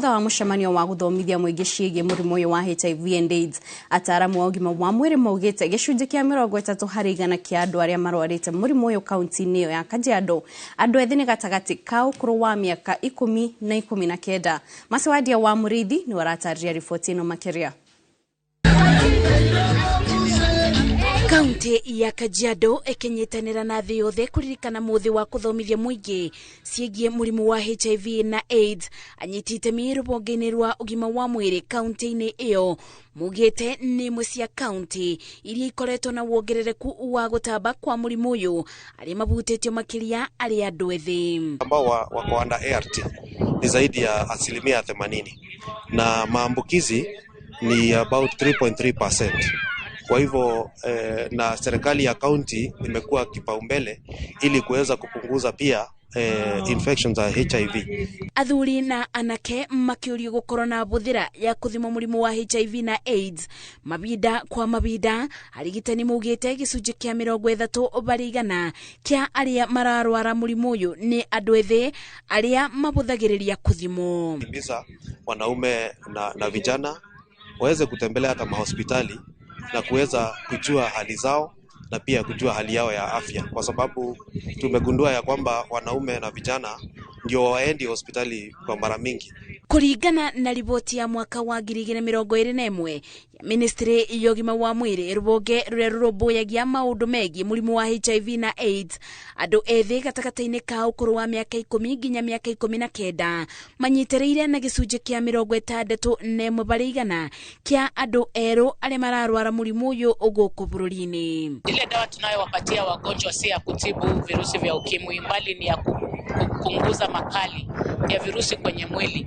Thutha wa mũcemanio wa gũthomithia mũingĩ ciĩgiĩ mũrimũ ũyũ wa HIV and AIDS, ataaramu a ũgima wa mwĩrĩ maugĩte gĩcunjĩ kĩa 30% kĩa andũ arĩa marwarĩte mũrimũ ũyũ kaunti-inĩ ĩyo ya Kajiado andũ ethĩ nĩ gatagatĩ ka ũkũrũ wa mĩaka 10 na 19. Maciwadia wa Mũrĩithi nĩwe aratarĩria riboti ĩno makĩria. Kaunti ya Kajiado ĩkĩnyitanĩra na thĩ yothe kũririkana mũthĩ wa kũthomithia mũingĩ ciĩgiĩ mũrimũ wa HIV na AIDS. Anyiti itemi rũhonge-inĩ rwa ũgima wa mwĩrĩ kaunti-inĩ ĩyo mugĩte nĩ imwe cia kaunti iria ikoretwo na wongerereku wa gũtamba kwa mũrimũ ũyũ, arĩa mabutĩtio makĩria arĩ andũ ethĩ ambao wako under ART ni zaidi ya 80% na maambukizi ni about 3.3%. Kwa hivyo na serikali ya kaunti imekuwa kipaumbele ili kuweza kupunguza pia infections za HIV. Athuri na anake makiurio gukorwo na buthira ya kuthimwo murimu wa HIV na AIDS mabinda kwa mabinda. Arigitani maugite gicunjĩ kĩa 30% kĩa arĩa mararwara mũrimũ ũyũ nĩ andũ ethĩ arĩa mabuthagĩrĩria kuthimwo. Himiza wanaume na vijana waweze kutembelea hata mahospitali na kuweza kujua hali zao na pia kujua hali yao ya afya, kwa sababu tumegundua ya kwamba wanaume na vijana ndio waendi hospitali kwa mara mingi. Kuringana na riboti ya mwaka wa 2021 ya Ministry ya ũgima wa mwĩrĩ, rũhonge rũrĩa rũrũmbũyagia maũndũ megiĩ mũrimũ wa HIV na AIDS, andũ ethĩ gatagatĩ-inĩ ka ũkũrũ wa mĩaka 10 nginya mĩaka 19 manyitĩrĩire na gĩcunjĩ kĩa 61% kĩa andũ erũ arĩa mararwara mũrimũ ũyũ gũkũ bũrũri-inĩ. Ile dawa tunayowapatia wagonjwa si ya kutibu virusi vya ukimwi, bali ni ya kupunguza makali ya virusi kwenye mwili.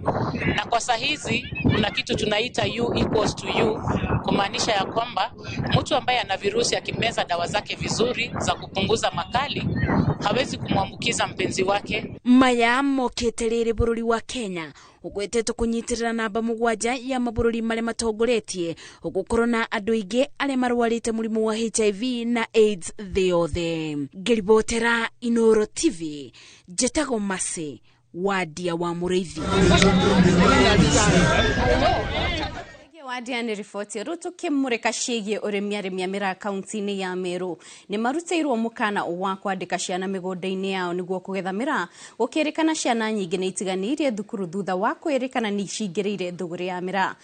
Na kwa saa hizi kuna kitu tunaita U equals to U, kumaanisha ya kwamba mtu ambaye ana virusi akimeza dawa zake vizuri za kupunguza makali hawezi kumwambukiza mpenzi wake. Maya mokĩte rĩrĩ bũrũri wa Kenya ũgwetetwo kũnyitĩrĩra namba 7 ya mabũrũri marĩa matongoretie gũkorwo na andũ aingĩ arĩa marwarĩte mũrimũ wa HIV na AIDS thĩ yothe. Ngĩribotera Inooro TV, njĩtagwo Mercy Wadia wa Mũrĩithi. Wadia nĩ riboti rũtũkĩmũrĩka ciĩgiĩ ũrĩmi. Arĩmi a mĩraa kaunti-inĩ ya Meru nĩ marutĩirwo mũkana wa kwandĩka ciana mĩgũnda-inĩ yao nĩguo kũgetha mĩraa. Gũkĩrĩkana ciana nyingĩ nĩ itiganĩirie thukuru thutha wa kwĩrĩkana nĩ cingĩrĩire thũgũrĩ ya mĩraa.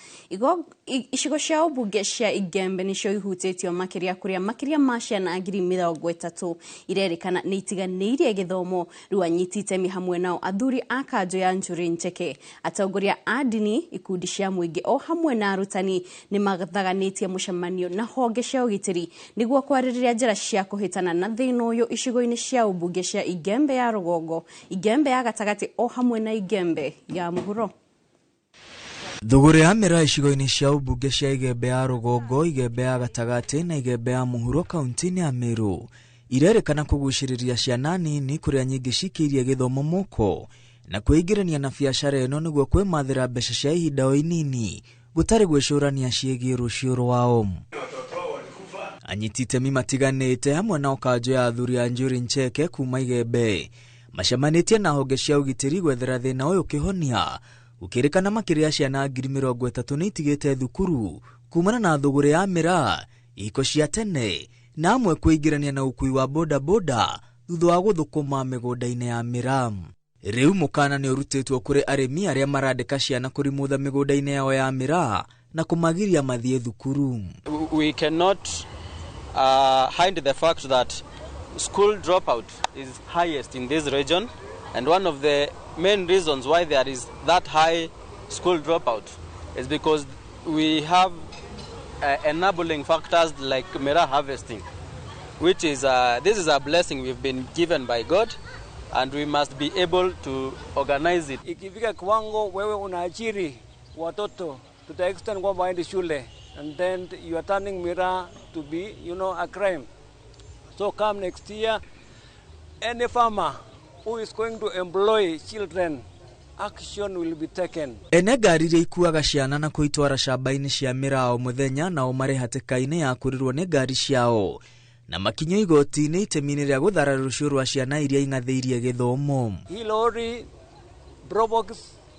Icigo cia ũmbunge cia Igembe nĩcio ihutĩtio makĩria, kũrĩa makĩria ma ciana 30,000 irerĩkana nĩ itiganĩirie gĩthomo. Rĩu anyiti itemi hamwe nao athuri a kanjũ ya Njuri Ncheke, atongoria a ndini, ikundi cia mũingĩ o hamwe na arutani nĩ mathaganĩtie mũcemanio na honge cia ũgitĩri nĩguo kwarĩrĩria njĩra cia kũhĩtana na thĩna ũyũ icigo-inĩ cia ũmbunge cia Igembe ya rũgongo, Igembe ya gatagatĩ o hamwe na Igembe ya mũhuro. Thũgũrĩ ya mĩraa icigo-inĩ cia ũmbunge cia Igembe ya rũgongo, Igembe ya gatagatĩ na Igembe ya mũhuro kaunti-inĩ ya Meru irerĩkana kũgucĩrĩria ciana nini, kũrĩa nyingĩ cikĩirie gĩthomo moko na kwĩingĩrania na biacara ĩno nĩguo kwĩmathĩra mbeca cia ihinda o inini gũtarĩ gwĩcũrania ciĩgiĩ rũciũ rwao. Anyiti itemi matiganĩte hamwe na kanjũ ya athuri a Njuri Ncheke kuma Igembe macemanĩtie na honge cia ũgitĩri gwethera thĩna ũyũ kĩhonia. Gũkĩrĩkana makĩria ciana 30,000 nĩ itigĩte thukuru kumana na thũgũrĩ ya mĩraa, ihiko cia tene na amwe kwĩingĩrania na ũkui wa bodaboda thutha wa gũthũkũma mĩgũnda-inĩ ya mĩraa. Rĩu mũkana nĩ ũrutĩtwo kũrĩ arĩmi arĩa marandĩka ciana kũrimũtha mĩgũnda-inĩ yao ya mĩraa na kũmagiria mathiĩ thukuru. We cannot hide the fact that school dropout is highest in this region, and one of the main reasons why there is that high school dropout is because we have enabling factors like miraa harvesting, which is this is a blessing we've been given by God, and we must be able to organize it. Ikifika kiwango wewe unaajiri watoto to the extent kwamba waende shule, and then you are turning miraa to be, a crime. So come next year, any farmer who is going to employ children, action will be taken. Ene ngari iria ikuaga ciana na kũitwara camba-inĩ cia mĩraa o mũthenya nao marĩ hatĩka-inĩ ya kũrĩrwo nĩ ngari ciao na makinyio igoti-inĩ itemi-inĩ rĩa gũthara rũciũ rwa ciana iria ing'athĩirie gĩthomo. Hii lori, Probox,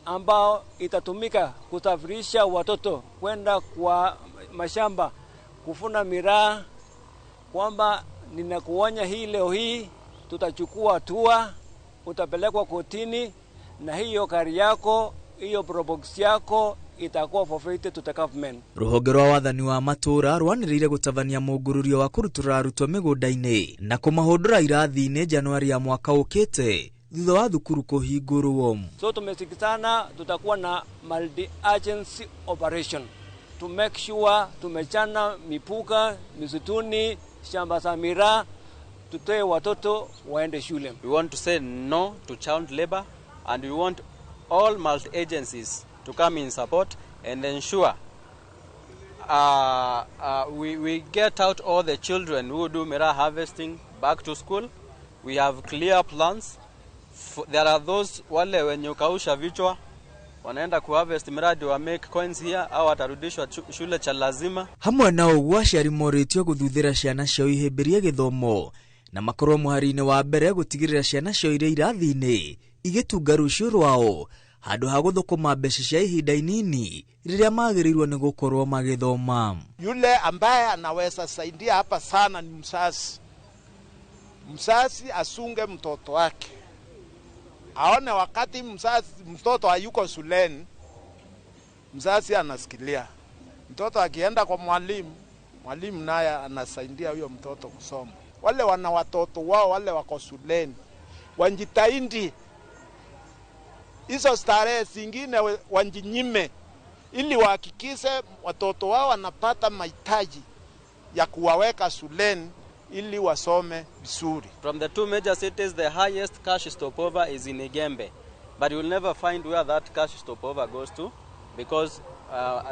ambao itatumika kusafirisha watoto kwenda kwa mashamba kufuna miraa, kwamba ninakuonya hii leo hii tutachukua hatua, utapelekwa kotini na hiyo gari yako, hiyo probox yako itakuwa forfeited to the government. Ruhonge rwa wathani wa matura rwanĩrĩire gũtabania mũngũrũrio wa kũrutũra arutwo mĩgũnda-inĩ na kũmahũndũra irathi-inĩ Januari ya mwaka ũkĩte thutha wa thukuru kũhingũrwo. So tumesikizana tutakuwa na multi agency operation to make sure tumechana mipuka misituni, shamba za miraa, tutoe watoto waende shule. We want to say no to child labor and we want all multi agencies to come in support and ensure we get out all the children who do miraa harvesting back to school. We have clear plans. There are those wale wenye kausha vichwa wanaenda kuharvest miradi wa make coins here au watarudishwa shule cha lazima. Hamwe na ũguo aciari morĩtio gũthuthĩra ciana ciao ihĩmbĩrie gĩthomo na makorwo mũhari-inĩ wa mbere gũtigĩrĩra ciana ciao irĩ irathi-inĩ igĩtunga rũciũ rwao handũ ha gũthũkũma mbeca cia ihinda inini rĩrĩa magĩrĩirwo nĩ gũkorwo magĩthoma. Yule ambaye anaweza saidia hapa sana ni mzazi. Mzazi asunge mtoto wake, aone wakati mzazi mtoto hayuko shuleni, mzazi anasikilia. Mtoto akienda kwa mwalimu, mwalimu naye anasaidia huyo mtoto kusoma. Wale wana watoto wao wale wako shuleni wanjitahidi hizo starehe zingine wanjinyime, ili wahakikishe watoto wao wanapata mahitaji ya kuwaweka shuleni ili wasome vizuri. From the two major cities, the highest cash stopover is in Igembe, but you will never find where that cash stopover goes to because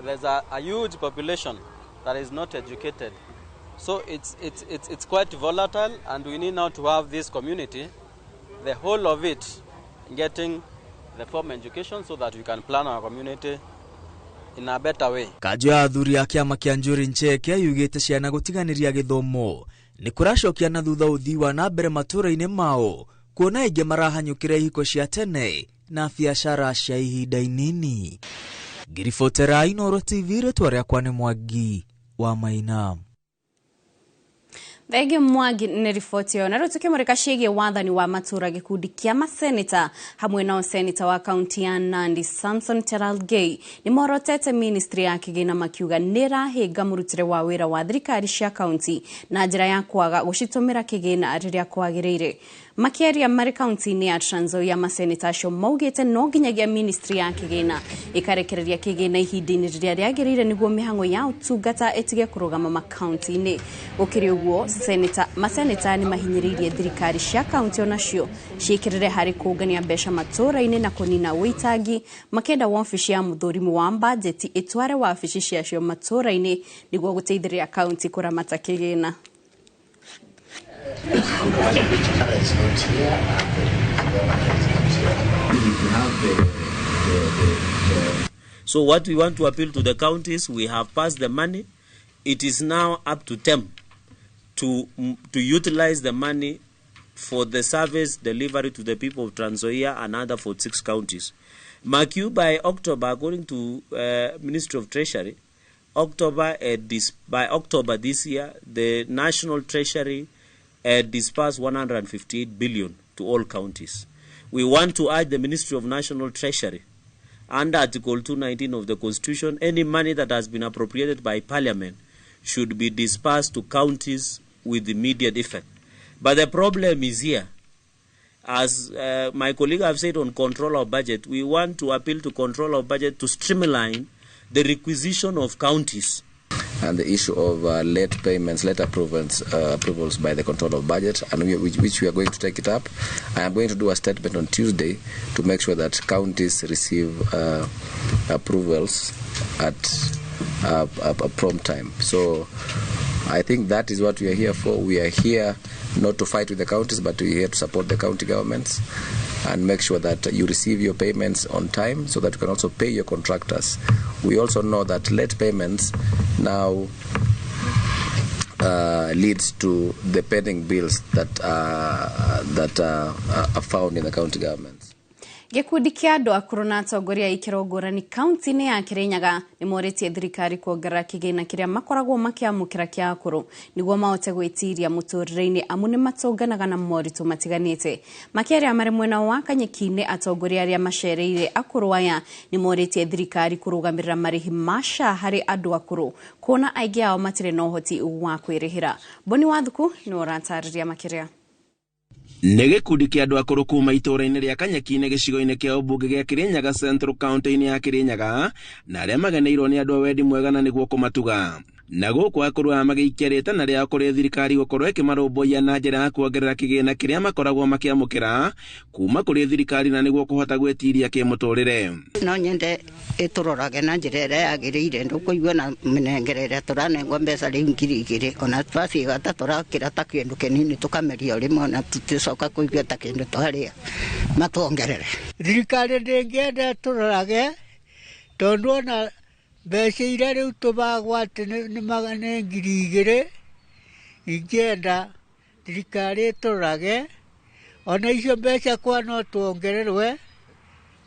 there's a huge population that is not educated. So it's quite volatile, and we need now to have this community, the whole of it, getting the formal education so that we can plan our community in a better way. Kanjũ ya athuri a kĩama kĩa Njuri Ncheke yugĩte ciana gũtiganĩria gĩthomo nĩ kũracokia na thutha ũthii wa na mbere matũũra-inĩ mao, kuona aingĩ marahanyũkĩra ihiko cia tene na biacara cia ihinda inini. Ngiribotera Inooro TV, rĩtwa rĩakwa nĩ Mwangi wa Maina. Thengio Mwangi nĩ riboti ĩyo. Na rĩu tũkĩmũrĩka ciĩgiĩ wathani wa matũũra, gĩkundi kĩa maseneta hamwe nao seneta wa kaunti ya Nandi Samson Cherargei nĩ morotete ministry ya kĩgĩna makiuga nĩ ĩrahĩnga mũrutĩre wa wĩra wa thirikari cia kaunti na njĩra ya kwaga gũcitũmĩra kĩgĩna rĩrĩa kwagĩrĩire. Makĩaria marĩ kaunti-inĩ ya Trans Nzoia, maseneta acio maugĩte no nginyagia ministry ya kĩgĩna ĩkarekereria kĩgĩna ihinda-inĩ rĩrĩa rĩagĩrĩire nĩguo mĩhang'o ya ũtungata ĩtige kũrũgama makaunti-inĩ. Gũkĩrĩ ũguo, maseneta nĩ mahinyĩrĩirie thirikari cia kaunti onacio ciĩkĩrĩre harĩ kũngania mbeca matũũra-inĩ na kũnina ũitangi, makĩenda wabici ya mũthũrimu wa bajeti ĩtware wabici ciacio matũũra-inĩ nĩguo gũteithĩrĩria kaunti kũramata kĩgĩna. So what we want to appeal to the counties, we have passed the money. It is now up to them to utilize the money for the service delivery to the people of Trans Nzoia and other 46 counties. Mark you, by October, according to Ministry of Treasury, by October this year, the National Treasury disbursed 158 billion to all counties. We want to urge the Ministry of National Treasury, under Article 219 of the Constitution, any money that has been appropriated by Parliament should be dispersed to counties with immediate effect. But the problem is here. As my colleague have said on control of budget, we want to appeal to control of budget to streamline the requisition of counties. And the issue of late payments, late approvals by the control of budget, and which we are going to take it up. I am going to do a statement on Tuesday to make sure that counties receive approvals at a prompt time. So I think that is what we are here for. We are here not to fight with the counties, but we are here to support the county governments and make sure that you receive your payments on time so that you can also pay your contractors. We also know that late payments now leads to the pending bills that are found in the county governments. Gĩkundi kĩa andũ akũrũ na atongoria a ikĩro ngũrani kaunti-inĩ ya Kirinyaga nĩmorĩtie thirikari kuongerera kĩgĩna kĩrĩa makoragwo makĩamũkĩra kĩa akũrũ nĩguo mahote gwĩtiria mũtũrĩre-inĩ amu nĩmatũnganaga na moritũ matiganĩte. Makĩaria marĩ mwena wa Kanyeki-inĩ, atongoria arĩa macereire akũrũ aya nĩmorĩtie thirikari kũrũgamĩrĩra marĩhi ma SHA harĩ andũ akũrũ kuona aingĩ ao matirĩ na ũhoti wa kwĩrĩhĩra. Boni Wathuku nĩwe ũratarĩria makĩria. Nĩ gĩkundi kĩa andũ akũrũ kuma itũũra-inĩ rĩa Kanyeki-inĩ gĩcigo-inĩ kĩa ũmbunge gĩa Kirinyaga Central kaunti-inĩ ya Kirinyaga, na arĩa mageneirwo nĩ andũ a wendi mwega na nĩguo kũmatuga. Na gũkũ akũrũ aya magĩikia rĩtana rĩao kũrĩ thirikari gũkorwo ĩkĩmarũmbũiya na njĩra ya kuongerera kĩgĩna kĩrĩa makoragwo makĩamũkĩra kuma kũrĩ thirikari na nĩguo kũhota gwĩtiria kĩmũtũrĩre. No nyende ĩtũrorage na njĩra ĩrĩa yagĩrĩire, ndũkũigua na mĩnengere ĩrĩa tũranengwo mbeca rĩu 2000, ona twaciga ta tũrakĩra ta kĩndũ kĩnini tũkameria rĩmwe, ona tũticoka kũigua ta kĩndũ twarĩa, matuongerere. Thirikari ndĩngĩenda tũrorage tondũ ona mbeca iria rĩu tũbagwo atĩ nĩ 2000, ingĩenda thirikari ĩtũrorage ona icio mbeca kwa no tuongererwe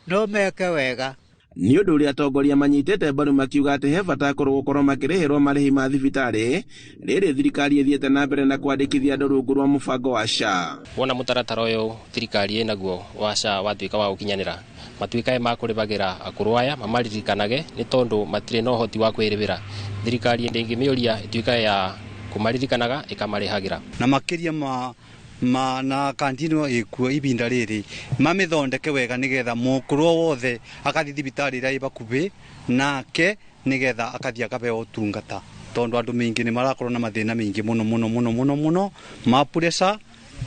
no meke wega. Nĩ ũndũ ũrĩa atongoria manyitĩte mbaru makiuga atĩ he bata akũrũ gũkorwo makĩrĩhĩrwo marĩhi ma thibitarĩ rĩrĩ thirikari ĩthiĩte na mbere na kwandĩkithia andũ rungu rwa mũbango wa SHA. Wona mũtaratara ũyũ thirikari ĩnaguo wa SHA watuĩka wa gũkinyanĩra, matuĩkae ma kũrĩhagĩra akũrũ aya mamaririkanage nĩ tondũ matirĩ na ũhoti wa kwĩrĩhĩra. Thirikari ndĩngĩmĩũria ĩtuĩkae ya kũmaririkanaga ĩkamarĩhagĩra. Na makĩria ma na kantino ikuo ibinda riri mamithondeke wega nigetha mukuru wothe akathi thibitari ira ibakubi nake nigetha akathi akabeo utungata tondu andu mingi ni marakorwo na mathina mingi muno muno muno muno muno ma pressure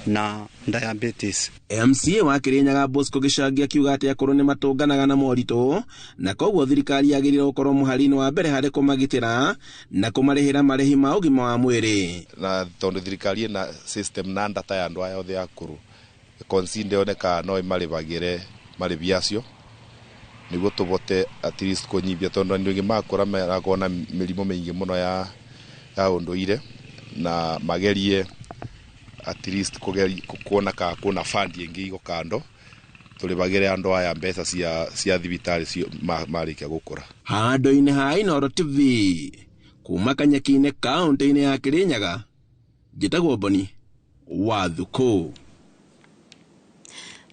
na diabetes. MCA wa Kirinyaga Bosco Gĩchangi akiuga atĩ akũrũ nĩ matũnganaga na moritũ na koguo thirikari yagĩrĩirwo gũkorwo mũhari-inĩ wa mbere harĩ kũmagitĩra na kũmarĩhĩra marĩhi ma ũgima wa mwĩrĩ. Na tondũ thirikari ĩna system na data ya andũ aya othe akũrũ consider yoneka no ĩmarĩhagĩre marĩhi acio nĩguo tũbote at least kũnyibia tondũ andũ aingĩ makũra marakorwo na mĩrimũ mĩingĩ mũno ya ũndũire na magerie at least kuona ka kuna fund ingi iko kando tulibagire andu aya mbeca cia thibitari marĩkia gũkũra. Handũ-inĩ ha Inooro TV kuma Kanyeki-inĩ kaunti-inĩ ya Kirinyaga, njĩtagwo Boni Wathuku.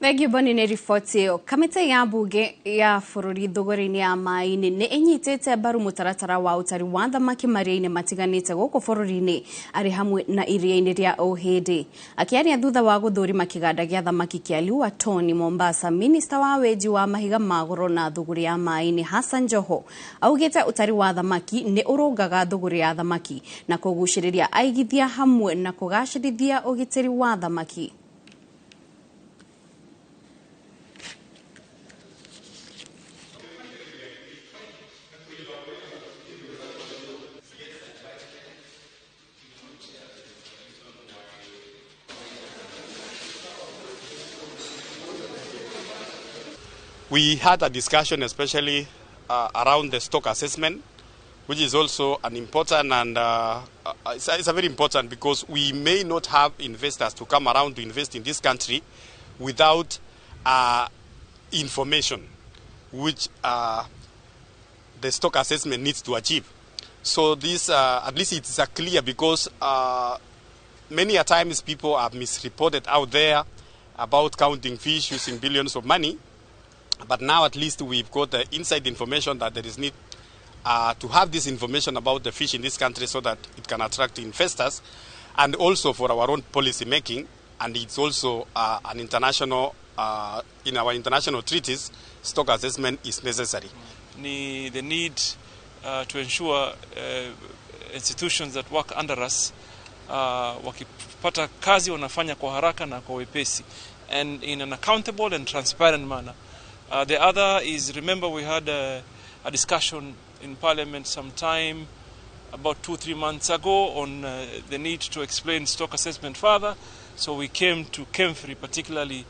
Thengiũ Boni nĩ riboti ĩyo. Kamĩtĩ ya mbunge ya bũrũri thogora-inĩ ya maĩ-inĩ nĩ ĩnyitĩte mbaru mũtaratara wa ũtari wa thamaki maria-inĩ matiganĩte gũkũ bũrũri-inĩ arĩ hamwe na iria-inĩ rĩa Ũhĩndĩ. Akĩaria thutha wa gũthũrima kĩganda gĩa thamaki kĩa Liwatoni Mombasa, minista wa wenji wa mahiga ma goro na thũgũrĩ ya maĩ-inĩ Hassan Joho augĩte ũtari wa thamaki nĩ ũrũngaga thũgũrĩ ya thamaki na kũgucĩrĩria aigithia hamwe na kũgacĩrithia ũgitĩri wa thamaki. We had a discussion especially around the stock assessment, which is also an important and it's a very important because we may not have investors to come around to invest in this country without information which the stock assessment needs to achieve. So this, at least it's a clear because many a times people are misreported out there about counting fish using billions of money. But now at least we've got the inside information that there is need to have this information about the fish in this country so that it can attract investors and also for our own policy making. And it's also an international, in our international treaties, stock assessment is necessary. The need to ensure institutions that work under us wakipata kazi wanafanya kwa haraka na kwa wepesi and in an accountable and transparent manner. The other is, remember we had a discussion in Parliament sometime about 2-3 months ago on the need to explain stock assessment further. So we came to Kemfri particularly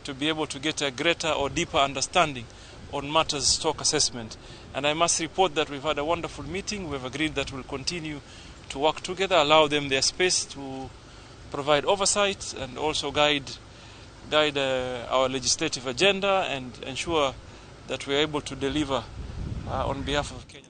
to be able to get a greater or deeper understanding on matters stock assessment. And I must report that we've had a wonderful meeting. We've agreed that we'll continue to work together, allow them their space to provide oversight and also guide guide our legislative agenda and ensure that we are able to deliver on behalf of Kenya.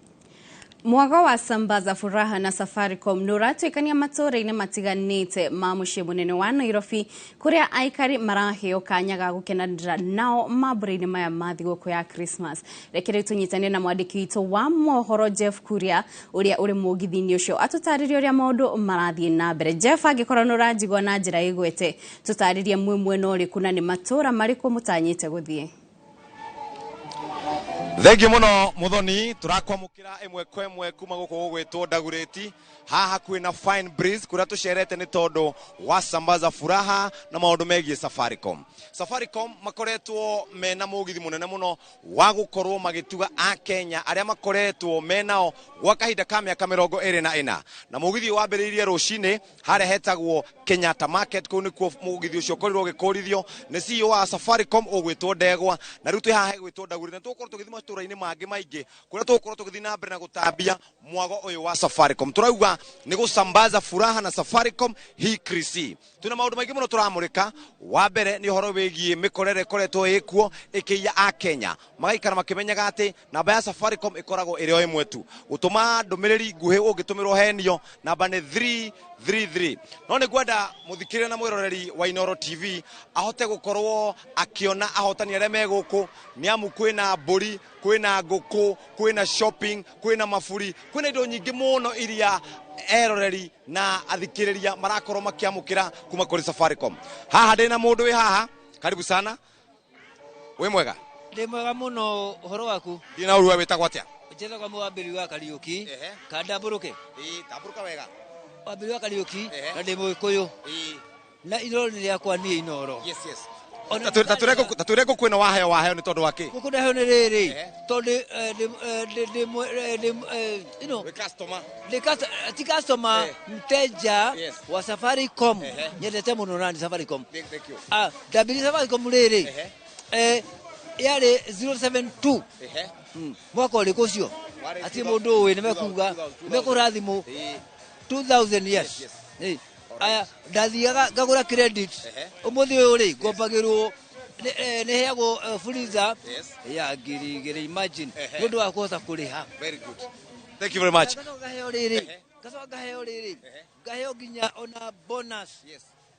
Mwago wa Sambaza Furaha na Safaricom nũratuĩkania matũũra-inĩ matiganĩte ma mũciĩ mũnene wa Nairobi kũrĩa aikari maraheo kanya ga gũkenanĩra nao mambura-inĩ maya ma thigũkũ ya Christmas. Reke rĩu tũnyitane na mwandĩki witũ wa mohoro Jeff Kuria ũrĩa ũrĩ mũgithi-inĩ ũcio atũtarĩrie ũrĩa maũndũ marathiĩ na mbere. Jeff, angĩkorwo nĩũranjigua na njĩra ĩgwete, tũtarĩrie mwĩ mwena ũrĩkũ na nĩ matũũra marĩkũ mũtanyĩte gũthiĩ. Thengiũ mũno Muthoni, tũrakwamũkĩra ĩmwe kwa ĩmwe kuma gũkũ gũgwĩtwo Ndagurĩti haha hakuhĩ na Fine Breeze kũrĩa tũcerete nĩ tondũ wa Sambaza Furaha na maũndũ megiĩ Safaricom. Safaricom makoretwo mena mũgithi mũnene mũno wa gũkorwo magĩtuga Akenya arĩa makoretwo menao gwa kahinda ka mĩaka 24 na mũgithi wambĩrĩirie rũcinĩ harĩa hetagwo Kenyatta Market. Kũu nĩkuo mũgithi ũcio ũkorirwo ũgĩkũrithio nĩ CEO wa Safaricom ũgwĩtwo Ndegwa, na rĩu twĩ haha hegwĩtwo Ndagurĩti na tũgũkorwo tũgĩthiĩ matũũra-inĩ mangĩ maingĩ kũrĩa tũgũkorwo tũgĩthiĩ na mbere na gũtambia mwago ũyũ wa Safaricom. Tũrauga nĩ gũsambaza furaha na Safaricom hii krisi. Tuna maũndũ maingĩ mũno tũramũrĩka. Wa mbere nĩ ũhoro wĩgiĩ mĩkorere ĩkoretwo ĩkuo ĩkĩiya Akenya magaikara makĩmenyaga atĩ namba ya Safaricom ĩkoragwo ĩrĩ o ĩmwe tu. Gũtũma ndũmĩrĩri nguhĩ ũngĩtũmĩrwo henio namba nĩ 333. No nĩ ngwenda mũthikĩrĩria na mwĩroreri wa Inooro TV ahote gũkorwo akĩona ahotani arĩa me gũkũ, nĩ amu kwĩna mbũri, kwĩna ngũkũ, kwĩna shopping, kwĩna maburi, kwĩna indo nyingĩ mũno iria eroreri na athikĩrĩria marakorwo makĩamũkĩra kuma kũrĩ Safaricom. Haha ndĩna mũndũ wĩ haha, karibu sana. Wĩ mwega? Ndĩ mwega mũno, ũhoro waku? Ndĩ na ũru, we wĩtagwo atĩa? Njĩtagwo Mwambĩri wa Kariũki. Kandambũrũke? Ĩĩ, tambũrũka wega. Mwambĩri wa Kariũki na ndĩ Mũgĩkũyũ. Na Inooro nĩ rĩakwa niĩ Inooro. Yes, yes. Tatwĩre ngũkũ ĩno waheo nĩ tondũ wa kĩ? Ngũkũ ndaheo nĩ rĩrĩ tondũ ti customer, mteja wa Safaricom. Nyendete mũno nani Safaricom. Ndambirie Safaricom rĩrĩ yarĩ 072 mwaka ũrĩkũ ũcio? Hatirĩ mũndũ ũĩ, nĩmekuga nĩmekũhũra thimũ 2000 years. Aya ndathiaga ngagũra credit ũmũthĩ ũyũ rĩ ngombagĩrwo nĩheagwo freezer ya 2000, imagine, nĩ ũndũ wa kũhota kũrĩha. Very good. Thank you very much. Ngaheo rĩrĩ, ngacoka ngaheo rĩrĩ, ngaheo nginya ona bonus.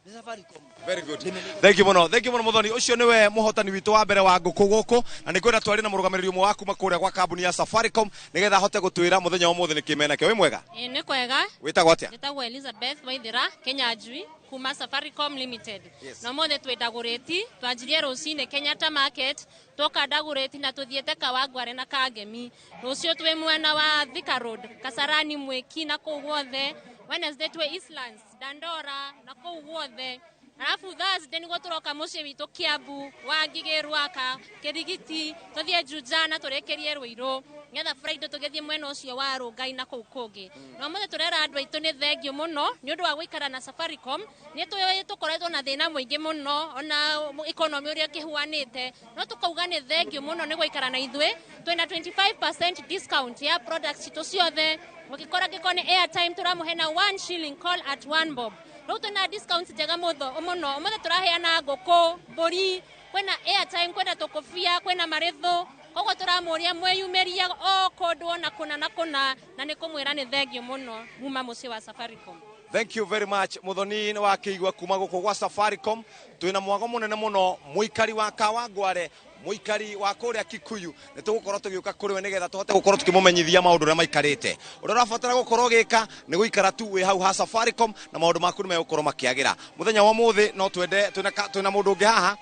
Nĩ Safaricom. Very good. Thank you mũno. Thank you mũno Muthoni. Ũcio nĩwe mũhotani witũ wa mbere wa ngũkũ gũkũ na nĩ ngwenda twari na mũrũgamĩrĩri ũmwe wa kuma kũrĩa gwa kambuni ya Safaricom nĩgetha ahote gũtwĩra mũthenya wa ũmũthĩ nĩkĩ menakĩo. Wĩ mwega? Ĩĩ nĩ kwega. Wĩtagwo atĩa? Njĩtagwo Elizabeth Waithera Kenya Njui kuma Safaricom Limited. Na ũmũthĩ twĩ Ndagũrĩti, twanjirie rũcinĩ Kenyatta Market, twoka Ndagũrĩti na tũthiĩte Kawangware na Kangemi. Rũciũ twĩ mwena wa Thika Road, Kasarani, Mwiki na kũu guothe. Wednesday twĩ Eastlands, Dandora na kũu guothe. Alafu Thursday nĩguo tũroka mũciĩ witũ Kiambu, Wangigĩ, Ruaka, Kĩrigiti, tũthiĩ Juja na tũrĩkĩrie Ruiru. Nĩgetha Friday tũgĩthiĩ mwena ũcio wa Rongai na kũu kũngĩ. Na ũmũthĩ tũrera andũ aitũ nĩ thengiũ mũno nĩ ũndũ wa gũikara na Safaricom. Nĩ tũĩ tũkoretwo na thĩna mũingĩ mũno ona economy ũrĩa ĩkĩhuanĩte, no tũkauga nĩ thengiũ mũno nĩ gũikara na ithuĩ. Twĩna 25% discount ya products citũ ciothe. Mũgĩkora angĩkorwo nĩ airtime tũramũhe na 1 shilling, call at 1 bob. Rĩu twĩna discounts njega mũno. Ũmũthĩ tũraheana ngũkũ, mbũri, kwĩna airtime, kwĩna tũkũbia, kwĩna marĩthũ. Koguo tũramũria mwĩyumĩrie o kũndũ ona kũna na kũna, na nĩ kũmwĩra nĩ thengiũ mũno muma mũciĩ wa Safaricom. Thank you very much Muthoni nĩ wakĩigua kuma gũkũ gwa Safaricom. Twĩna mwago mũnene mũno mũikari wa Kawangware, mũikari wa kũrĩa Kikuyu, nĩ tũgũkorwo tũgĩũka kũrĩ we nĩgetha tũhote gũkorwo tũkĩmũmenyithia maũndũ ũrĩa maikarĩte. Ũrĩa ũrabatara gũkorwo ũgĩka nĩ gũikara tu wĩ hau ha Safaricom na maũndũ maku nĩ megũkorwo makĩagĩra. Mũthenya wa ũmũthĩ no twende twĩna mũndũ ũngĩ haha.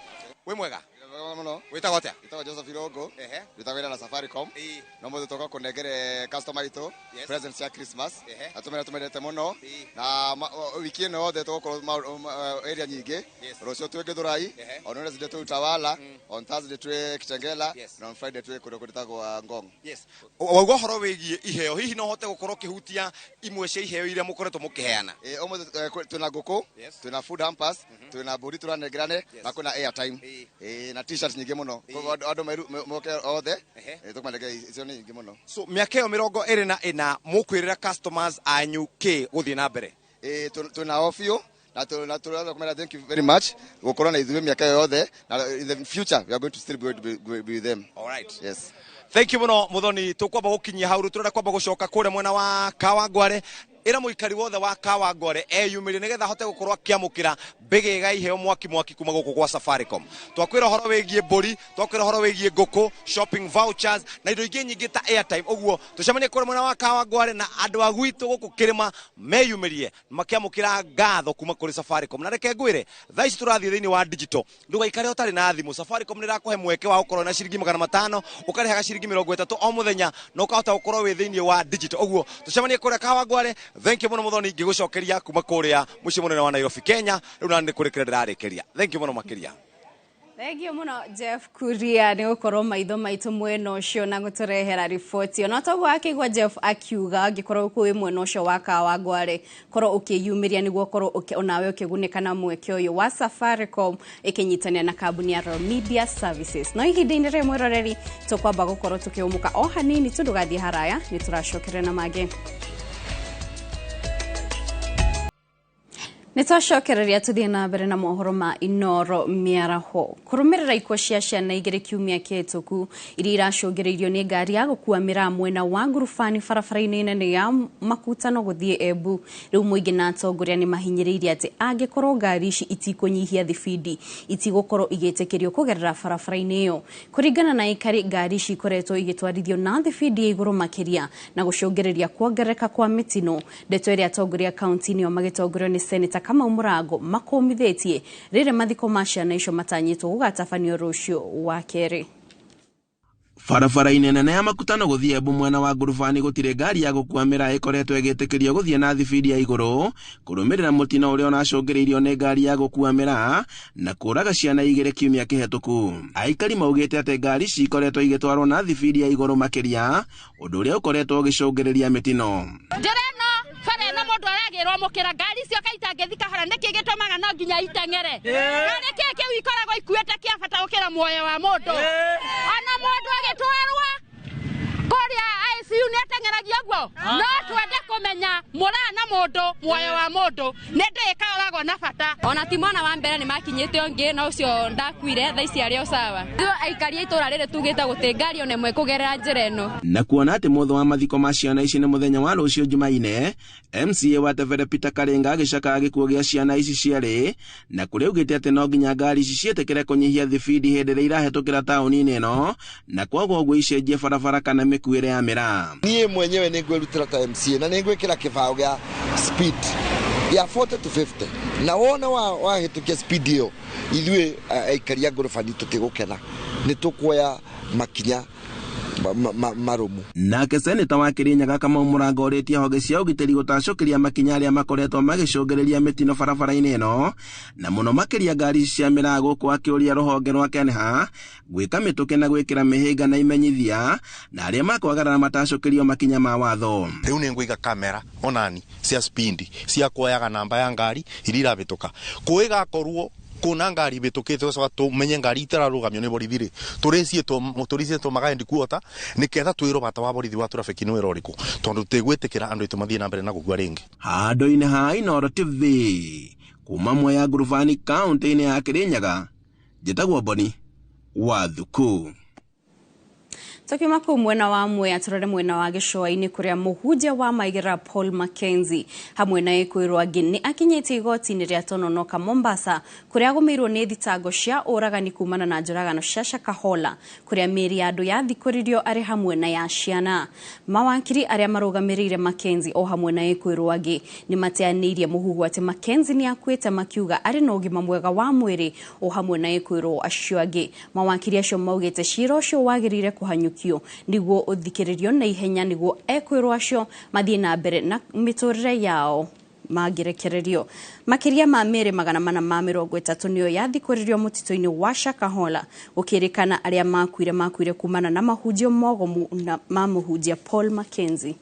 Wĩ mwega? Mũno. Wĩtagwo atĩa? Wĩtagwo Joseph Irongo. Ndutaga wĩra na Safaricom. No mũthĩ tũka kũnengere customer itũ presents cia Christmas. Na tũmere tũmendete mũno. Na wiki ĩno yothe tũgũkorwo area nyingĩ. Rũciũ twĩ Githurai, on Wednesday twĩ Utawala, on Thursday twĩ Kitengela, na on Friday twĩ kũndũ gwĩtagwo Ngong. Wauga ũhoro wĩgiĩ iheo, hihi no ũhote gũkorwo ũkĩhutia imwe cia iheo iria mũkoretwo mũkĩheana? Ũmũthĩ twĩna ngũkũ, twĩna food hampers, twĩna mbũri tũranengerane, na kwĩna airtime. Na t-shirt nyingĩ mũno. Koguo andũ moke othe, tũkũmanengera icio nĩ nyingĩ mũno. So mĩaka ĩyo 24 mũkwĩrĩra customers anyu kĩ gũthiĩ na mbere? Twĩna o biũ Na tũrenda kũmera thank you very much gũkorwo na ithuĩ mĩaka yothe, na in the future we are going to still be with them. All right. Yes. Thank you muno Muthoni, tukwamba gukinyia hau turenda kwamba gucoka kuria mwena wa Kawangware. Ira muikari wothe wa Kawangware eyumirie nigetha ahote gukorwo akiamukira mbigĩga iheo mwaki mwaki kuma guku gwa Safaricom. Twakwira horo wigie mburi, twakwira horo wigie nguku, shopping vouchers na indo ingĩ nyingĩ ta airtime. Uguo tucemanie kuria mwena wa Kawangware na andu a gwitu guku kirima meyumirie makiamukira ngatho kuma kuri Safaricom. Na reke ngwire thaa ici turathie thiini wa digital, ndugaikare utari na thimu. Safaricom ni irakuhe mweke wa gukorwo na ciringi 500 ukarihaga ciringi 30 o muthenya na ukahota gukorwo wi thiini wa digital. Uguo tucemanie kuria Kawangware. Thank you muno Muthoni, ngigucokeria kuma kuria muciĩ munene wa Nairobi Kenya. Riu na nĩ kũrĩkĩra ndĩrarĩkĩria. Thank you muno makĩria. Thank you muno Jeff Kuria nĩ gũkorwo maitho maitũ mwena ũcio na gũtũrehera riboti. Ona toguo akĩigua Jeff akiuga angĩkorwo kwĩ mwena ũcio wa Kawangware korwo ũkĩyumĩria nĩguo korwo onawe ũkĩgunĩka na mweke ũyũ wa Safaricom ĩkĩnyitania na kambuni ya Royal Media Services. No ihinda-inĩ rĩmwe mwĩroreri tũkwamba gũkorwo tũkĩũmũka o hanini tu, ndũgathiĩ haraya, nĩ tũracokerera na mangĩ. Nĩtwacokereria tũthiĩ na mbere na mohoro ma Inoro mĩaraho. Kũrũmĩrĩra ikuũ cia ciana igĩrĩ kiumia kĩhĩtũku iria iracũngĩrĩirio nĩ ngari ya gũkua mĩraa mwena wa ngurubani barabara-inĩ nene ya Makutano gũthiĩ Embu. Rĩu mũingĩ na atongoria nĩ mahinyĩrĩirie atĩ angĩkorwo ngari ici itikũnyihia thibindi itigũkorwo igĩtĩkĩrio kũgerera barabara-inĩ ĩyo. Kũringana na aikari, ngari ici ikoretwo igĩtwarithio na thibindi ya igũrũ makĩria na gũcũngĩrĩria kuongerereka kwa mĩtino. Ndeto ĩrĩa atongoria kaunti-inĩ ĩyo magĩtongorio nĩ Seneta Kamau Mũrango makũmithĩtie rĩrĩa mathiko ma ciana icio matanyĩtwo gũgatabanio rũciũ wa kerĩ. Barabara-inĩ nene ya Makutano gũthiĩ Embu mwena wa ngurubani gũtirĩ ngari ya gũkua mĩraa ĩkoretwo ĩgĩtĩkĩrio gũthiĩ na thibindi ya igũrũ kũrũmĩrĩra mũtino ũrĩa ũracũngĩrĩirio nĩ ngari ya gũkua mĩraa na kũraga ciana igĩrĩ kiumia kĩhetũku. Aikari maugĩte atĩ ngari ici ikoretwo igĩtwarwo na thibindi ya igũrũ makĩria, ũndũ ũrĩa ũkoretwo ũgĩcũngĩrĩria mĩtino. Bara ĩno mũndũ aragĩrwo mũkĩra ngari icio kaitangĩthi kahora, nĩkĩ gĩtũmaga no nginya iteng'ere? Na nĩkĩ kĩu ikoragwo ikuĩte kĩa bata gũkĩra muoyo wa mũndũ? Ona mũndũ agĩtwarwo kũrĩa ICU nĩ ateng'eragia guo. No twende kũmenya mũraa na mũndũ, muoyo wa mũndũ nĩ ndĩ ĩkoragwo na bata. Ona ti mwana wa mbere nĩ makinyĩte ũngĩ na ũcio ndakuire, thaa ici arĩ o sawa. Ithuĩ aikari a itũra rĩrĩ tugĩte gũtĩ ngari ona ĩmwe kũgerera njĩra ĩno. Na kuona atĩ mũthũ wa mathiko ma ciana ici nĩ mũthenya wa rũciũ Jumaine, MCA wa Tebere Peter Karinga agĩcakaya gĩkuũ gĩa ciana ici cierĩ na kũrĩa augĩte atĩ no nginya ngari ici ciĩtĩkĩre kũnyihia thibindi hĩndĩ ĩrĩa irahĩtũkĩra taũni-inĩ ĩno na koguo ũguo icenjie barabara kana mĩkuĩre ya mĩraa. Niĩ mwenyewe nĩ ngwĩrutĩra ta MCA na nĩ ngwĩkĩra kĩbaũ gĩa speed ya 40 to 50 na wona wahĩtũkia speed ĩyo ithuĩ aikari a ngurubani tũtigũkena, nĩ tũkuoya makinya marumu. Nake seneta wa Kirinyaga Kamau Mũrango orĩtie honge cia ũgitĩri gũtacũkĩria makinya arĩa makoretwo magĩcũngĩrĩria mĩtino barabara-inĩ ĩno na mũno makĩria ngari cia mĩraa gũkũ akĩũria rũhonge rwa KENHA gwĩka mĩtũkĩ na gwĩkĩra mĩhĩnga na imenyithia na arĩa makwagarara matacũkĩrio makinya ma watho. Rĩu nĩ ngũiga kamera onani cia spindi cia kuoyaga namba ya ngari iria irahĩtũka kũĩgakorwo kuna ngari bitukite ucoka tumenye ngari itararugamio ni borithi ri turicietwo magaendi kuota niketha twirwo bata wa borithi wa traffic ni wira uriku tondu tigwitikira andu aitu mathie na mbere na gukua ringi. Handũ-inĩ ha Inooro TV kuma Mwea Ngurubani kaunti-inĩ ya Kirinyaga, njĩtagwo Boni wa Thuku. Tukiuma kuu mwena wa Mwea turore mwena wa Gĩcũa-inĩ kũrĩa mũhunjia wa Maigĩra Paul Mackenzie hamwe na ekwĩrwo angĩ nĩ akinyĩte igoti-inĩ rĩa Tononoka Mombasa kũrĩa agũmĩirwo nĩ thitango cia ũragani kumana na njũragano cia Shakahola kũrĩa mĩĩrĩ ya andũ yathikũririo arĩ hamwe na ya ciana. Mawakiri arĩa marũgamĩrĩire Mackenzie o hamwe na ekwĩrwo angĩ nĩ mateanĩirie mũhuhu atĩ Mackenzie nĩ akuĩte makiuga arĩ na ũgima mwega wa mwĩrĩ o hamwe na ekwĩrwo acio angĩ. Mawakiri acio maugĩte cira ũcio wagĩrĩire kũhanyũkio niguo uthikiririo na ihenya niguo ekwirwo acio mathie na mbere na miturire yao mangĩrekererio. Makĩria ma mĩĩrĩ 430 nĩyo yathikũririo mũtitũ-inĩ wa Shakahola gũkĩrĩkana arĩa makuire kumana na mahunjio mogomu na ma mũhunjia Paul Mackenzie.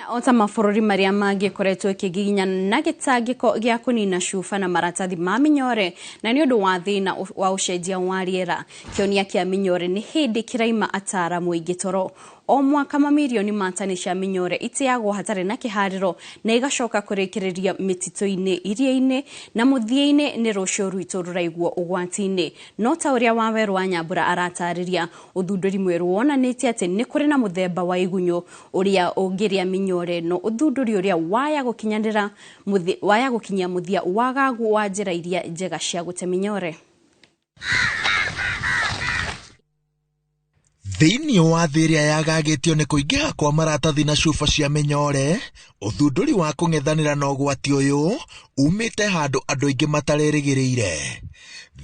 Ota mabũrũri marĩa mangĩ ĩkoretwo ĩkĩgiginyana na gĩtangĩko gĩa kũnina cuba na maratathi ma mĩnyore na nĩ ũndũ wa thĩna wa ũcenjia wa rĩera. Kĩonia kĩa mĩnyore nĩ hĩndĩ kĩraima ataaramu aingĩ toro. O mwaka mamirioni ma tani cia mĩnyore iteagwo hatarĩ na kĩharĩro na igacoka kũrĩkĩrĩria mĩtitũ-inĩ, iria-inĩ na mũthia-inĩ nĩ rũciũ rwitũ rũraigwo ũgwati-inĩ. No ta ũrĩa Wawerũ wa Nyambura aratarĩria, ũthundũri mwerũ wonanĩtie atĩ nĩ kũrĩ na mũthemba wa igunyũ ũrĩa ũngĩrĩa mĩnyore, no ũthundũri ũrĩa waya gũkinyia mũthia wagagu wa njĩra iria njega cia gũte mĩnyore. Thĩinĩ wa thĩ ĩrĩa yagagĩtio nĩ kũingĩha kwa maratathi na cuba cia mĩnyore, ũthundũri wa kũng'ethanĩra na ũgwati ũyũ umĩte handũ andũ aingĩ matarerĩgĩrĩire.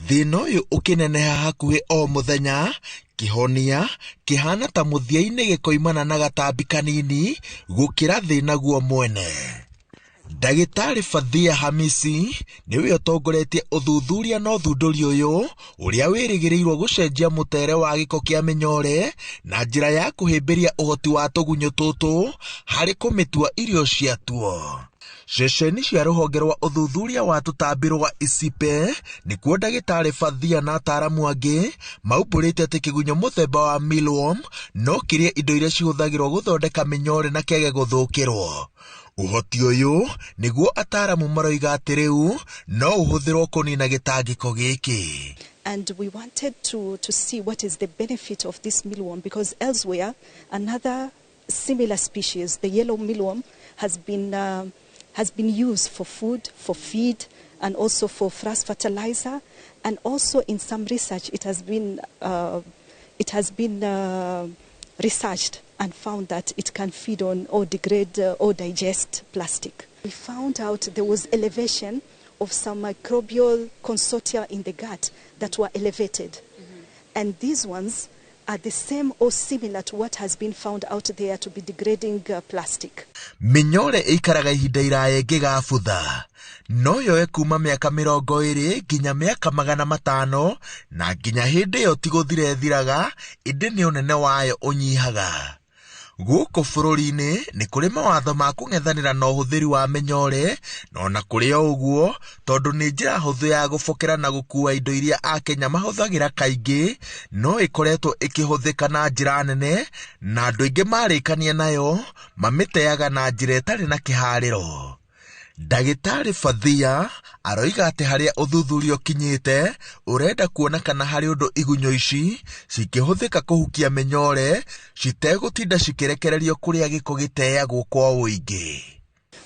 Thĩna ũyũ ũkĩneneha hakuhĩ o mũthenya, kĩhonia kĩhana ta mũthia-inĩ gĩkoimana na gatambi kanini gũkĩra thĩna guo mwene. Ndagĩtarĩ Fathia Hamisi nĩwe ũtongoretie ũthuthuria na ũthundũri ũyũ ũrĩa wĩrĩgĩrĩirwo gũcenjia mũtere wa gĩko kĩa mĩnyore na njĩra ya kũhĩmbĩria ũhoti wa tũgunyũ tũtũ harĩ kũmĩtua irio ciatuo. Ceceni cia rũhonge rwa ũthuthuria wa tũtambi rwa ICIPE nĩkuo ndagĩtarĩ Fathia na ataaramu angĩ maumbũrĩte atĩ kĩgunyũ mũthemba wa mealworm no kĩrĩe indo iria cihũthagĩrwo gũthondeka mĩnyore na kĩage gũthũkĩrwo. Ũhoti ũyũ nĩguo ataaramu maroiga atĩ rĩu no ũhũthĩrwo kũnina gĩtangĩko gĩkĩ. And we wanted to see what is the benefit of this mealworm, because elsewhere another similar species, the yellow mealworm, has been used for food, for feed, and also for frass fertilizer, and also in some research it has been researched and found that it can feed on or degrade or digest plastic. We found out there was elevation of some microbial consortia in the gut that were elevated. Mm-hmm. And these ones are the same or similar to what has been found out there to be degrading plastic. Mĩnyore ĩikaraga ihinda iraya ĩngĩgabutha. No yoe kuma mĩaka 20 nginya mĩaka 500 na nginya hĩndĩ ĩyo ti gũthira ĩthiraga, ĩndĩ nĩ ũnene wayo ũnyihaga. Gũkũ bũrũri-inĩ nĩ kũrĩ mawatho ma kũng'ethanĩra na ũhũthĩri wa mĩnyore, na ona kũrĩ o ũguo, tondũ nĩ njĩra hũthũ ya gũbokera na gũkua indo iria Akenya mahũthagĩra kaingĩ, no ĩkoretwo ĩkĩhũthĩka na njĩra nene, na andũ aingĩ marĩkania nayo mamĩteaga na njĩra ĩtarĩ na kĩharĩro. Ndagĩtarĩ Fathia aroiga atĩ harĩa ũthuthuria ũkinyĩte ũrenda kuona kana harĩ ũndũ igunyũ ici cikĩhũthĩka kũhukia mĩnyore citegũtinda cikĩrekererio kũrĩa gĩko gĩteagwo kwa ũingĩ.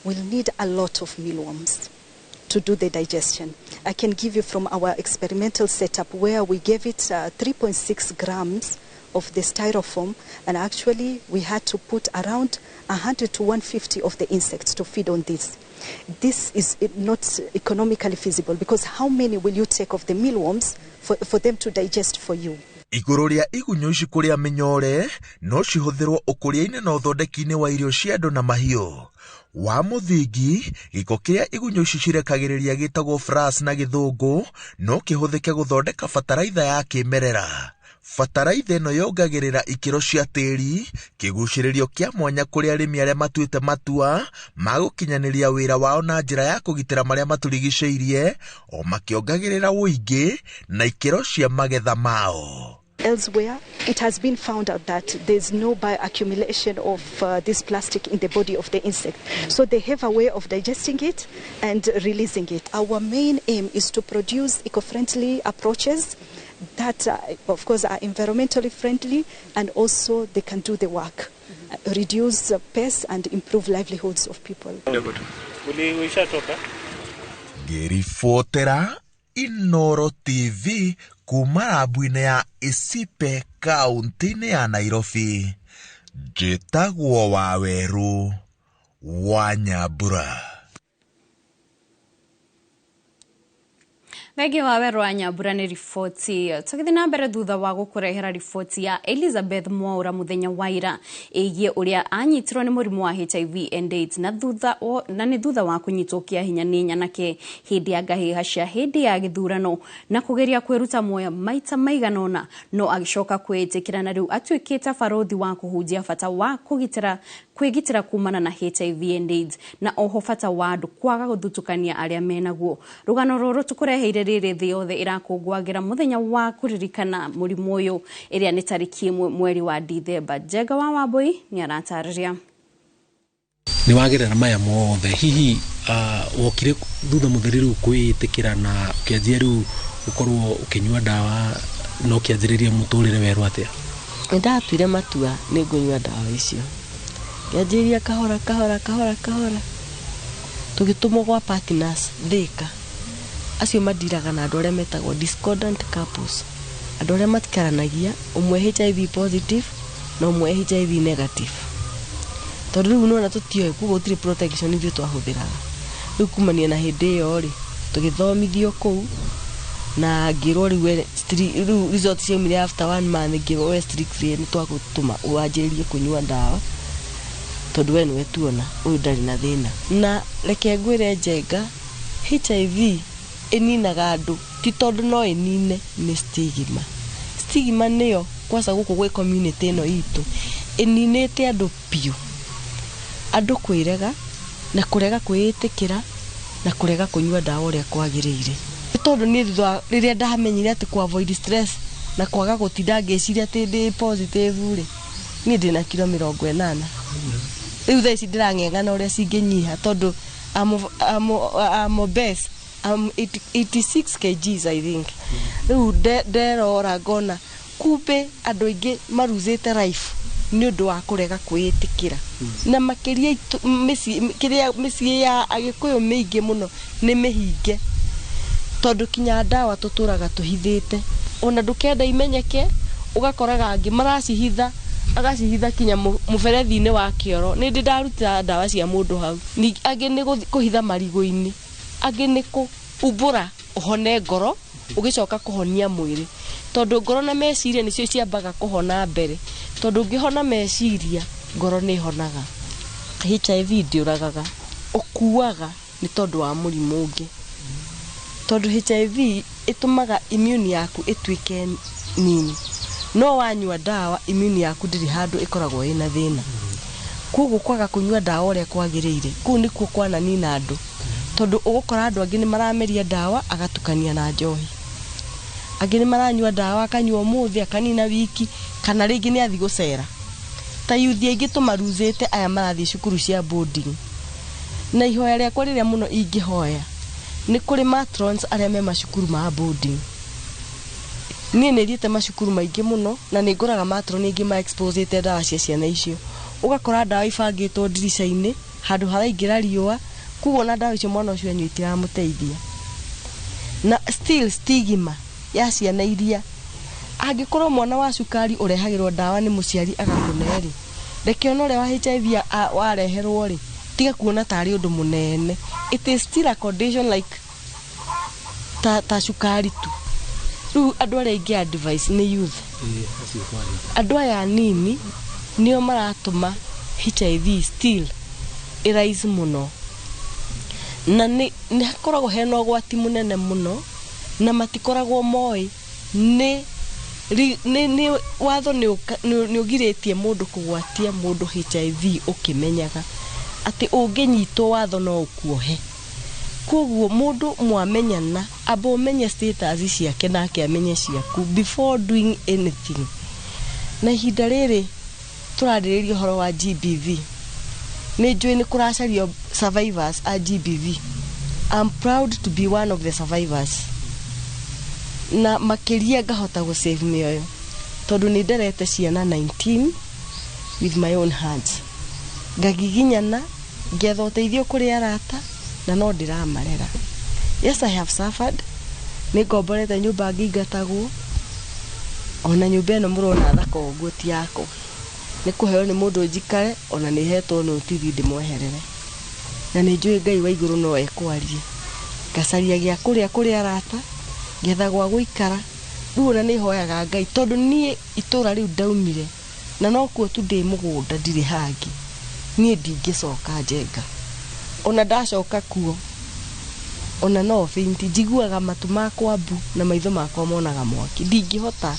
We'll need a lot of mealworms to do the digestion. I can give you from our experimental setup where we gave it 3.6 grams of the styrofoam, and actually we had to put around 100 to 150 of the insects to feed on this. This is not economically feasible, because how many will you take of the mealworms for them to digest for you? Igũrũ rĩa igunyũ ici kũrĩa mĩnyore no cihũthĩrwo ũkũria-inĩ na ũthondeki-inĩ wa irio cia andũ na mahiũ. Wa mũthingi, gĩko kĩrĩa igunyũ ici cirekagĩrĩria gĩtagwo frass na gĩthũngũ no kĩhũthĩke gũthondeka bataraitha ya kĩmerera. Bataraitha ĩno yongagĩrĩra ikĩro cia tĩri, kĩgucĩrĩrio kĩa mwanya kũrĩ arĩmi arĩa matuĩte matua ma gũkinyanĩria wĩra wao na njĩra ya kũgitĩra marĩa matũrigicĩirie, o makĩongagĩrĩra ũingĩ na ikĩro cia magetha mao. Elsewhere, it has been found out that there's no bioaccumulation of this plastic in the body of the insect. So they have a way of digesting it and releasing it. Our main aim is to produce eco-friendly approaches that, of course, are environmentally friendly, and also they can do the work, reduce pests and improve livelihoods of people. Ngĩribotera Inoro TV kuma rabu-inĩ ya ICIPE kaunti-inĩ ya Nairobi, njĩtagwo Wawerũ wa Nyambura. Thengi Wawerũ wa Nyambura nĩ riboti. Tũgĩthiĩ na mbere thutha wa gũkũrehera riboti ya Elizabeth Mwaura mũthenya wa ira ĩgiĩ ũrĩa anyitirwo nĩ mũrimũ wa HIV and AIDS na nĩ thutha wa kũnyitwo kĩa hinya nĩ nyanake hĩndĩ ya ngahĩha cia hĩndĩ ya gĩthurano na kũgeria kwĩruta muoyo maita maigana ũna, no agĩcoka kwĩĩtĩkĩra na rĩu atuĩkĩte barothi wa kũhunjia bata wa kũgitĩra Kwĩgitĩra kumana na HIV and AIDS na oho bata wa andũ kwaga gũthutũkania arĩa menaguo. Rũgano rũrũ tũkũreheire rĩrĩ thĩ yothe ĩrakũngũagĩra mũthenya wa kũririkana mũrimũ ũyũ ĩrĩa nĩ tarĩki 1 mweri wa Dithemba. Njenga wa Wambui nĩ aratarĩria. Nĩ wagerera maya mothe, hihi wokire thutha mũtheri rĩu kwĩĩtĩkĩra na ũkĩanjia rĩu gũkorwo ũkĩnyua ndawa na ũkĩanjĩrĩria mũtũrĩre werũ atĩa? Nĩndatuire matua nĩ ngũnyua ndawa icio. Ngĩanjĩrĩria kahora kahora kahora kahora, tũgĩtũmwo gwa partners Thika, acio mandiraga na andũ arĩa metagwo discordant couples, andũ arĩa matikaranagia, ũmwe HIV positive na ũmwe HIV negative. Tondũ rĩu nĩwona tũtioĩ, koguo gũtirĩ protection ithuĩ twahũthĩraga. Rĩu kumania na hĩndĩ ĩyo rĩ, tũgĩthomithio kũu na ngĩrwo rĩu rĩu result ciaumire after 1 month, ngĩrwo we strictly nĩ twagũtũma wanjĩrĩrie kũnyua ndawa tondũ we nĩwe tuona ũyũ ndarĩ na thĩna. Na reke ngwĩre Njenga, HIV ĩninaga andũ ti tondũ no ĩnine, nĩ stigma. Stigma nĩyo kwaca gũkũ gwĩ community ĩno itũ ĩninĩte andũ biũ, andũ kwĩrega na kũrega kwĩĩtĩkĩra na kũrega kũnyua ndawa ũrĩa kwagĩrĩire. Tondũ niĩ thutha rĩrĩa ndamenyire atĩ kũ avoid stress na kwaga gũtinda ngĩciria atĩ ndĩ positive rĩ, niĩ ndĩna kiro 80. Rĩu thaa ici ndĩrang'eng'ana ũrĩa cingĩnyiha tondũ I'm obese, I'm 86 kgs I think. Rĩu nderora ngona kumbe andũ aingĩ maruzĩte life nĩ ũndũ wa kũrega kwĩĩtĩkĩra. Na makĩria mĩciĩ ya Agĩkũyũ mĩingĩ mũno nĩ mĩhinge, tondũ kinya ndawa tũtũraga tũhithĩte, ona ndũkenda imenyeke, ũgakoraga angĩ maracihitha, agacihitha kinya mũberethi-inĩ wa kĩoro. Nĩ ndĩ ndaruta ndawa cia mũndũ hau. Angĩ nĩ kũhitha marigũ-inĩ, angĩ nĩ kũumbũra ũhone ngoro ũgĩcoka kũhonia mwĩrĩ, tondũ ngoro na meciria nĩcio ciambaga kũhona mbere, tondũ ũngĩhona meciria ngoro nĩ ĩhonaga. HIV ndĩũragaga, ũkuaga nĩ tondũ wa mũrimũ ũngĩ, tondũ HIV ĩtũmaga immune yaku ĩtuĩke nini, no wanyua ndawa immune yaku ndĩrĩ handũ ĩkoragwo ĩna thĩna. Koguo kwaga kũnyua ndawa ũrĩa kwagĩrĩire kũu nĩkuo kwananina andũ, tondũ ũgũkora andũ angĩ nĩ marameria ndawa agatukania na njohi, angĩ nĩ maranyua ndawa akanyua ũmũthĩ akanina wiki, kana rĩngĩ nĩ athiĩ gũcera. Ta yuthi aingĩ tũmaruzĩte aya marathiĩ cukuru cia boarding, na ihoya rĩakwa rĩrĩa mũno ingĩhoya nĩ kũrĩ matrons arĩa me macukuru ma boarding. Niĩ nĩ thiĩte macukuru maingĩ mũno na nĩ ngoraga matron aingĩ ma exposete ndawa cia ciana icio, ũgakora ndawa ibangĩtwo ndirica-inĩ handũ haraingĩra riũa, koguo ona ndawa icio mwana ũcio anyua itiramũteithia. Na still stigma ya ciana iria, angĩkorwo mwana wa cukari ũrehagĩrwo ndawa nĩ mũciari agakũne rĩ, reke ona ũrĩa wa HIV wareherwo rĩ, tiga kuona tarĩ ũndũ mũnene. It is still a condition like ta cukari tu. Rĩu andũ arĩa aingĩ advice nĩ youth, andũ aya anini nĩo maratũma HIV still ĩrise mũno, na nĩ hakoragwo hena ũgwati mũnene mũno, na matikoragwo moĩ nĩ watho nĩ ũgirĩtie mũndũ kũgwatia mũndũ HIV ũkĩmenyaga atĩ ũngĩnyitwo watho no ũkuohe. Koguo mũndũ mwamenyana amba ũmenye status ciake nake amenye ciaku before doing anything. Na ihinda rĩrĩ tũrarĩrĩria ũhoro wa GBV, nĩ njũĩ nĩ kũracario survivors a GBV. I'm proud to be one of the survivors, na makĩria ngahota gũ save mĩoyo, tondũ nĩ nderete ciana 19 with my own hands, ngagiginyana ngetha ũteithio kũrĩ arata na no ndĩramarera. Yes, I have suffered. Nĩ ngomborete nyũmba ngĩingatagwo, ona nyũmba ĩno mũrona thaka ũguo ti yakwa, nĩ kũheo nĩ mũndũ njikare, ona nĩ hetwo notithi ndĩmweherere, na nĩ njũĩ Ngai wa igũrũ no ekwaria. Ngacaria gĩa kũrĩa kũrĩ arata, ngetha gwa gũikara. Rĩu ona nĩ hoyaga Ngai, tondũ niĩ itũra rĩu ndaumire na nokuo tu ndĩ mũgũnda ndirĩ hangĩ, niĩ ndingĩcoka Njenga. Ona ndacoka kuo ona no faint, njiguaga matũ makwa mbu na maitho makwa monaga mwaki, ndingĩhota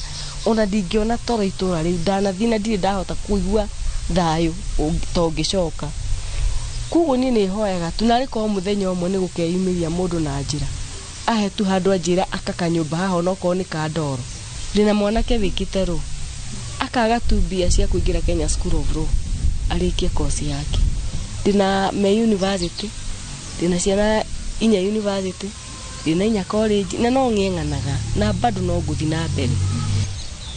ona ndingĩona toro itũra rĩu ndanathiĩ na ndirĩ ndahota kũigua Thayũ tongĩcoka. Koguo niĩ nĩ hoyaga tu narĩ korwo mũthenya ũmwe nĩ gũkeyumĩria mũndũ na njĩra ahe tu handũ anjĩra aka kanyũmba haha onokorwo nĩ ka ndoro. Ndĩna mwanake wĩkĩte rũ akaga tu mbia cia kũingĩra Kenya School of Law arĩkie kosi yake. Ndĩna me university, ndĩna ciana inya university, ndĩna inya college na no ng'eng'anaga na bado no ngũthiĩ na mbere.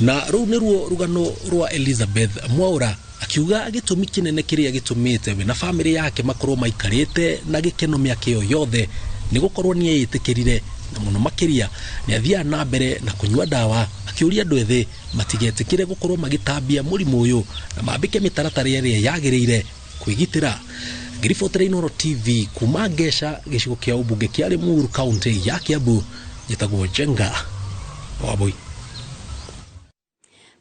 Na rũu nĩruo rũgano rwa Elizabeth Mwaura akiuga gĩtũmi kĩnene kĩrĩa gĩtũmĩte we na famĩlĩ yake makorwo maikarĩte na gĩkeno mĩaka ĩyo yothe nĩ gũkorwo nĩ eyĩtĩkĩrire na mũno makĩria nĩ athiaga na mbere na kũnyua ndawa akĩũria andũ ethĩ matigetĩkĩre gũkorwo magĩtambia mũrimũ ũyũ na mambĩke mĩtaratara ĩrĩa yagĩrĩire kwĩgitĩra. Ngĩribotera Inooro TV kuma Ngeca gĩcigo kĩa ũmbunge kĩa Limuru kaunti ya Kiambu, njĩtagwo Njenga Wambui.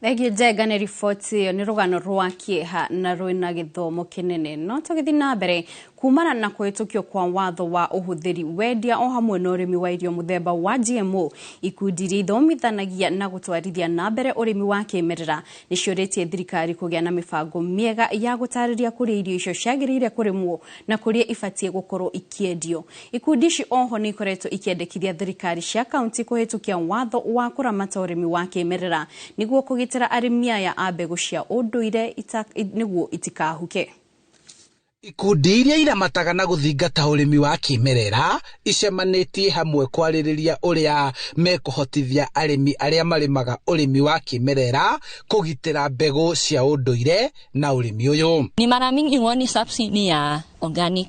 Thengiũ Njenga nĩ riboti ĩyo nĩ rũgano rwa kĩeha na rwĩna gĩthomo kĩnene. No tũgĩthiĩ na mbere kumana na kũhĩtũkio kwa watho wa ũhũthĩri wendia o hamwe na ũrĩmi wa irio mũthemba wa GMO, ikundi iria ithomithanagia na gũtwarithia na mbere ũrĩmi wa kĩmerera nĩ ciũrĩtie thirikari kũgĩa na mĩbango mĩega ya gũtarĩria kũrĩa irio icio ciagĩrĩire kũrĩmwo na kũrĩa ibatiĩ gũkorwo ikĩendio. Ikundi ici oho nĩ ikoretwo ikĩendekithia thirikari cia kaunti kũhĩtũkia watho wa kũramata ũrĩmi wa kĩmerera nĩguo kũgitĩra arĩmi aya a mbegũ cia ũndũire nĩguo itikahuke. Ikundi iria iramataga na gũthingata ũrĩmi wa kĩmerera icemanĩtie hamwe kwarĩrĩria ũrĩa mekũhotithia arĩmi arĩa marĩmaga ũrĩmi wa kĩmerera kũgitĩra mbegũ cia ũndũire na ũrĩmi ũyũ. Ni mara mingi huoni subsidy ya organic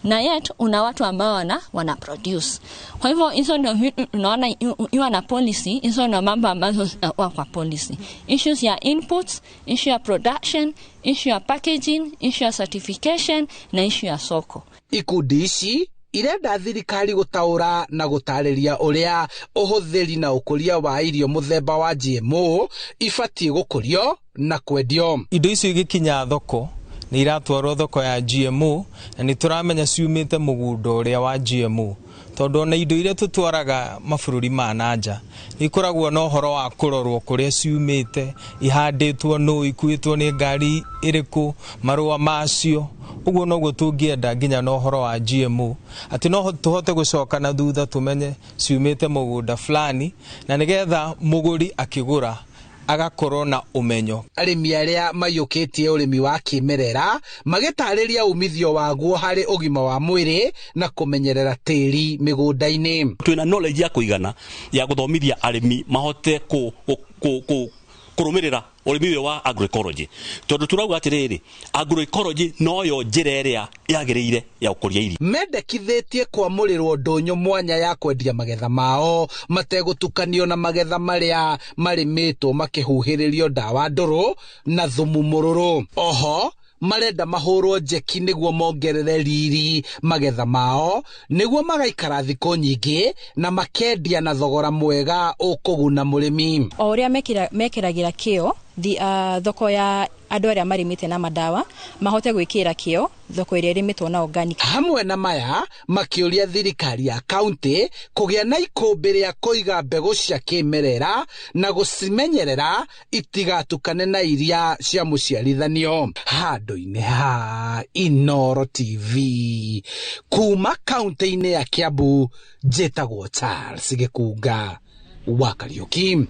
na yet una watu ambao wana produce. Kwa hivyo hizo ndio unaona iwa na policy, hizo ndio mambo ambazo zinakuwa kwa policy. Issues ya inputs, issue ya production, issue ya packaging, issue ya certification na issue ya soko. Ikundi ici irenda thirikari gũtaũra na gũtarĩria ũrĩa ũhũthĩri na ũkũria wa irio mũthemba wa GMO ibatiĩ gũkũrio na kwendio. Indo icio igĩkinya thoko nĩ iratwarwo thoko ya GMO na nĩ tũramenya ciumĩte mũgũnda ũrĩa wa GMO tondũ ona indo iria tũtwaraga mabũrũri ma nanja nĩ ikoragwo na ũhoro wa kũrorwo kũrĩa ciumĩte, ihandĩtwo nũ, ikuĩtwo nĩ ngari ĩrĩkũ, marũa macio. Ũguo noguo tũngĩenda nginya na ũhoro wa GMO atĩ no tũhote gũcoka na thutha tũmenye ciumĩte mũgũnda fulani na nĩgetha mũgũri akĩgũra agakorwo na ũmenyo. Arĩmi arĩa maiyũkĩtie ũrĩmi wa kĩmerera magĩtarĩria umithio waguo harĩ ũgima wa mwĩrĩ na kũmenyerera tĩri mĩgũnda-inĩ. Twĩna knowledge ya kũigana ya gũthomithia arĩmi mahote kũrũmĩrĩra ũrĩmi ũyũ wa agroecology tondũ turauga atĩrĩrĩ agroecology noyo njĩra ĩrĩa yagĩrĩire ya ũkũria irio. Mendekithĩtie kwamũrĩrwo ndũnyũ mwanya ya kwendia magetha mao mategũtukanio na magetha marĩa marĩmĩtwo makĩhuhĩrĩrio ndawa ndũrũ na thumu mũrũrũ. Oho marenda mahũrwo njeki nĩguo mongerere riri magetha mao nĩguo magaikara thikũ nyingĩ na makendia na thogora mwega ũkũguna mũrĩmi. O ũrĩa mekĩragĩra kĩo thoko ya andũ arĩa marĩmĩte na madawa mahote gwĩkĩra kĩo thoko ĩrĩa ĩrĩmĩtwo na organic. Hamwe na maya makĩũria thirikari ya kaunti kũgĩa na ikũmbĩ rĩa kũiga mbegũ cia kĩmerera na gũcimenyerera itigatukane na iria cia mũciarithanio. Handũ-inĩ ha Inooro TV kuma kaunti-inĩ ya Kiambu, njĩtagwo Charles Gĩkunga wa Kariũki.